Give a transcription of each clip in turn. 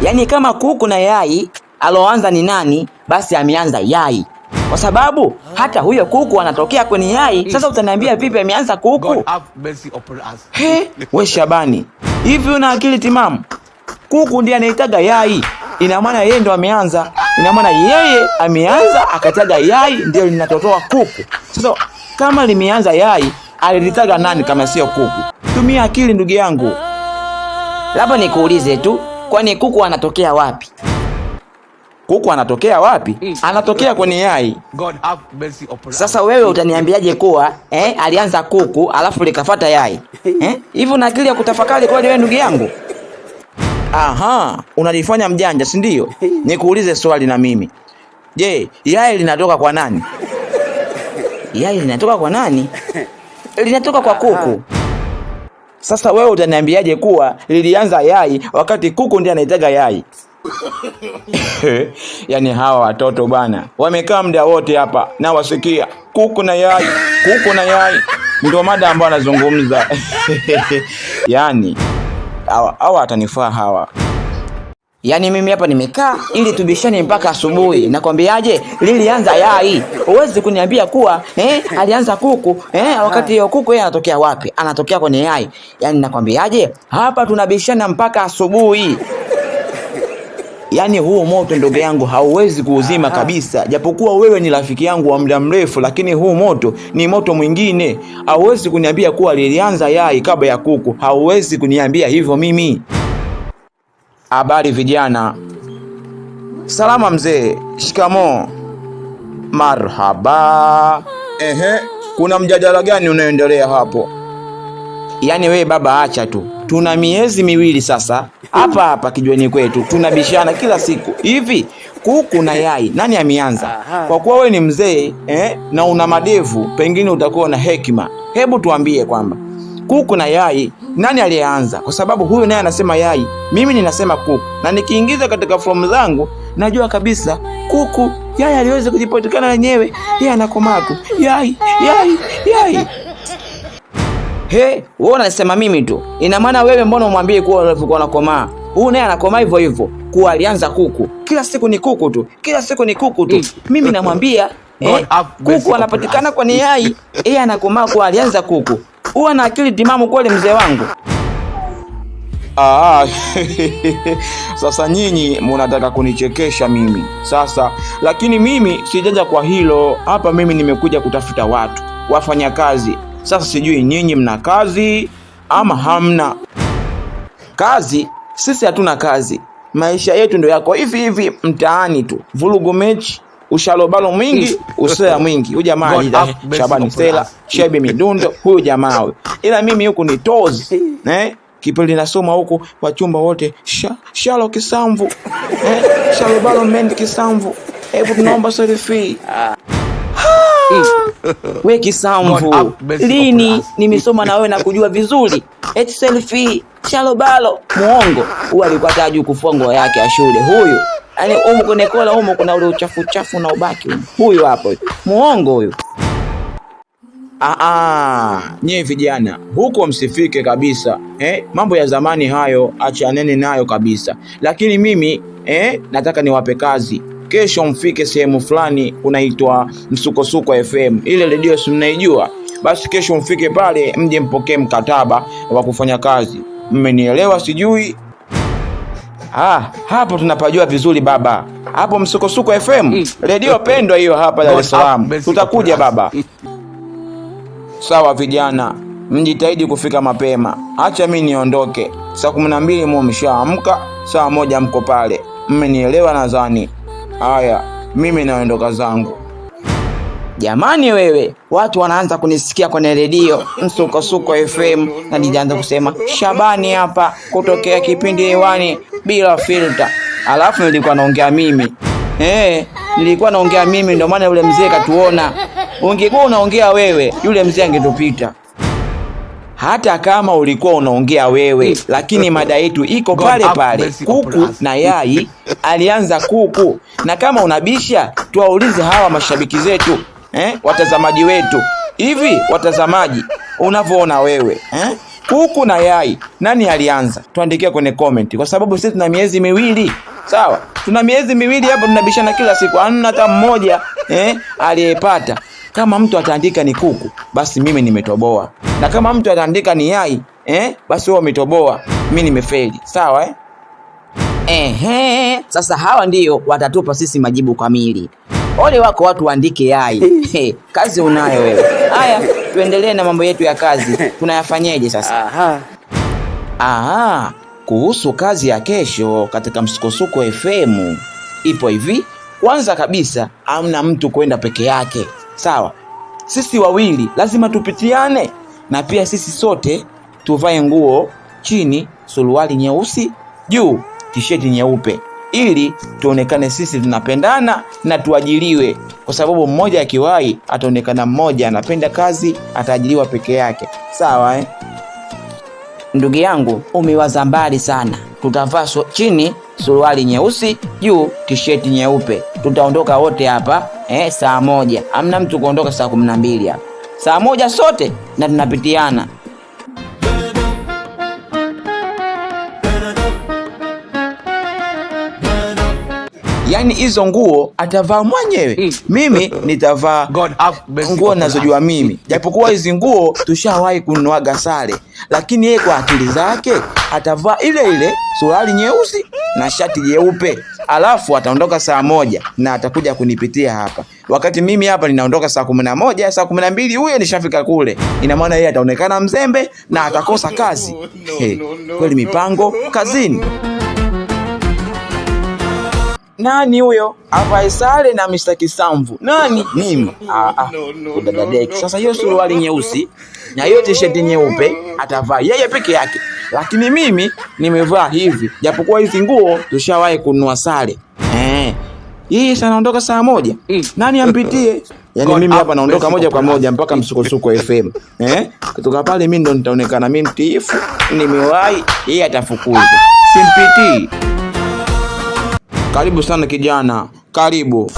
Yaani kama kuku na yai aloanza ni nani, basi ameanza yai, kwa sababu hata huyo kuku anatokea kwenye yai. Sasa utaniambia vipi ameanza kuku? God have mercy upon us. He, we Shabani, hivi una akili timamu? Kuku ndiye anaitaga yai, ina maana yeye ndo ameanza. Ina maana yeye ameanza akataga yai, ndio linatotoa kuku. Sasa kama limeanza yai, alilitaga nani kama sio kuku? Tumia akili ndugu yangu. Labda nikuulize tu, kwani kuku anatokea wapi? Kuku anatokea wapi? Anatokea kwenye yai. God have mercy upon us. Sasa wewe utaniambiaje kuwa alianza kuku alafu likafata yai? Hivi una akili ya kutafakari kweli wewe ndugu yangu? Aha, unajifanya mjanja si ndio? Nikuulize swali na mimi. Je, yai linatoka kwa nani? Yai linatoka kwa nani? Linatoka kwa kuku. Sasa wewe utaniambiaje kuwa lilianza yai wakati kuku ndiye anaitaga yai? Yaani hawa watoto bana wamekaa muda wote hapa na wasikia kuku na yai, kuku na yai, ndio mada ambayo anazungumza. Yaani hawa watanifaa hawa. Yaani mimi hapa nimekaa ili tubishane mpaka asubuhi. Nakwambiaje, lilianza yai. Huwezi kuniambia kuwa alianza kuku wakati hiyo kuku yeye anatokea wapi? Anatokea kwenye yai. Yaani nakwambiaje, hapa tunabishana mpaka asubuhi. Yaani huu moto ndugu yangu hauwezi kuuzima kabisa. Japokuwa wewe ni rafiki yangu wa muda mrefu, lakini huu moto ni moto mwingine. Hauwezi kuniambia kuwa lilianza yai kabla ya kuku. Hauwezi kuniambia hivyo mimi. Habari vijana. Salama mzee. Shikamoo. Marhaba. Ehe, kuna mjadala gani unaoendelea hapo? Yaani wewe baba acha tu. Tuna miezi miwili sasa hapa hapa kijiweni kwetu tunabishana kila siku. Hivi kuku na yai nani ameanza? Kwa kuwa wewe ni mzee na una madevu, pengine utakuwa na hekima. Hebu tuambie kwamba kuku na yai nani aliyeanza? Kwa sababu huyu naye anasema yai, mimi ninasema kuku, na nikiingiza katika fomu zangu najua kabisa kuku yai aliwezi kujipatikana lenyewe, yeye anakomaa tu yai yai yai. He, wewe unasema mimi tu. Ina maana wewe mbona umwambie kuwa ulivyokuwa unakomaa? Huyu naye anakomaa hivyo hivyo. Kuwa alianza kuku. Kila siku ni kuku tu. Kila siku ni kuku tu. Mimi namwambia kuku anapatikana kwa ni yai. Yeye anakomaa kuwa alianza kuku. Huwa na akili timamu kweli mzee wangu. Sasa nyinyi mnataka kunichekesha mimi. Sasa lakini mimi sijaja kwa hilo. Hapa mimi nimekuja kutafuta watu, wafanyakazi. Sasa sijui nyinyi mna kazi ama hamna kazi. Sisi hatuna kazi, maisha yetu ndio yako hivi hivi mtaani tu, vurugu mechi, ushalobalo mwingi, usea mwingi. Huyu jamaa anajiita Shabani Sela, Shebi Midundo, huyu jamaa huyu. Ila mimi huku ni tozi kipindi nasoma huku wachumba wote shalo kisamvu shalobalo mendi kisamvu, hebu tunaomba selfie. We kisamvu, lini nimesoma na wewe na kujua vizuri eti selfie shalobalo? Muongo huyu alikuwa taju kufua nguo yake ya shule huyu. Yaani humu kwenye kola humu kuna ule uchafu uchafu na ubaki humu. Huyu hapo muongo huyu. Nyie vijana huko msifike kabisa. Mambo ya zamani hayo achaneni nayo kabisa. Lakini mimi nataka niwape kazi. Kesho mfike sehemu fulani unaitwa Msukosuko FM. Ile redio si mnaijua? Basi kesho mfike pale mje mpokee mkataba wa kufanya kazi. Mmenielewa sijui? Hapo tunapajua vizuri baba. Hapo Msukosuko FM, redio pendwa hiyo hapa Dar es Salaam. Tutakuja baba. Sawa vijana, mjitahidi kufika mapema. Acha mimi niondoke. Saa 12 mwe mshaamka, saa 1 mko pale. Mmenielewa nadhani? Haya, mimi naondoka zangu. Jamani wewe, watu wanaanza kunisikia kwenye redio Msukosuko FM na nilianza kusema Shabani hapa kutokea kipindi hewani bila filter. Alafu nilikuwa naongea mimi. Nilikuwa naongea mimi, ndio maana yule mzee katuona. Ungekuwa unaongea wewe, yule mzee angetupita. Hata kama ulikuwa unaongea wewe, lakini mada yetu iko pale pale. Kuku na yai, alianza kuku. Na kama unabisha, tuwaulize hawa mashabiki zetu, watazamaji wetu. Hivi watazamaji, unavyoona wewe, Kuku na yai, nani alianza? Tuandikie kwenye comment, kwa sababu sisi tuna miezi miwili. Sawa, tuna miezi miwili hapo tunabishana kila siku, hamna hata mmoja aliyepata. Kama mtu ataandika ni kuku, basi mimi nimetoboa, na kama mtu ataandika ni yai basi wewe umetoboa, mimi nimefeli. Sawa eh? Ehe, sasa hawa ndio watatupa sisi majibu kamili. Ole wako watu waandike yai. Kazi unayo wewe. Haya, tuendelee na mambo yetu ya kazi. Tunayafanyeje sasa? Aha. Aha, kuhusu kazi ya kesho katika Msukosuko FM ipo hivi. Kwanza kabisa, hamna mtu kwenda peke yake, sawa? Sisi wawili lazima tupitiane, na pia sisi sote tuvae nguo chini suruali nyeusi, juu tisheti nyeupe, ili tuonekane sisi tunapendana na tuajiriwe, kwa sababu mmoja akiwahi ataonekana mmoja anapenda kazi, ataajiriwa peke yake, sawa eh? Ndugu yangu, umewaza mbali sana. Tutavaa chini suruali nyeusi, juu tisheti nyeupe. Tutaondoka wote hapa saa 1. Hamna mtu kuondoka saa 12 hapa. Saa 1 sote na tunapitiana. Yaani hizo nguo atavaa mwenyewe. Mimi nitavaa God have mercy nguo upon us. ninazojua mimi. Japokuwa hizi nguo tushawahi kununuaga sare, lakini yeye kwa akili zake atavaa ile ile suruali nyeusi na shati jeupe. Alafu ataondoka saa 1 na atakuja kunipitia hapa. Wakati mimi hapa ninaondoka saa 11, saa 12 huyo nishafika kule. Ina maana yeye ataonekana mzembe na atakosa kazi. Hey, kweli mipango kazini. Nani huyo? Avae sare na Mr. Kisamvu. Nani? Mimi. Dada Deki. Sasa hiyo suruali nyeusi na hiyo t-shirt nyeupe atavaa yeye peke yake. Lakini mimi nimevaa hivi. Japokuwa hizi nguo tushawahi kununua sare. Yeye sasa anaondoka saa 1. Nani ampitie? Yaani God mimi have hapa naondoka mercy moja kwa upon us. moja mpaka Msukosuko FM. Kutoka pale mimi ndo nitaonekana mimi mtiifu, nimewahi, yeye atafukuzwa. Simpitii. Karibu sana kijana, karibu.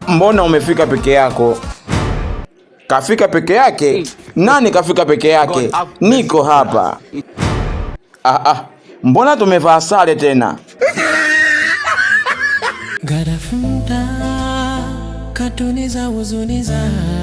Mbona umefika peke yako? Kafika peke yake? Nani kafika peke yake? Niko hapa. Mbona tumevaa sare tena? Garafunta katuni za huzuni zangu.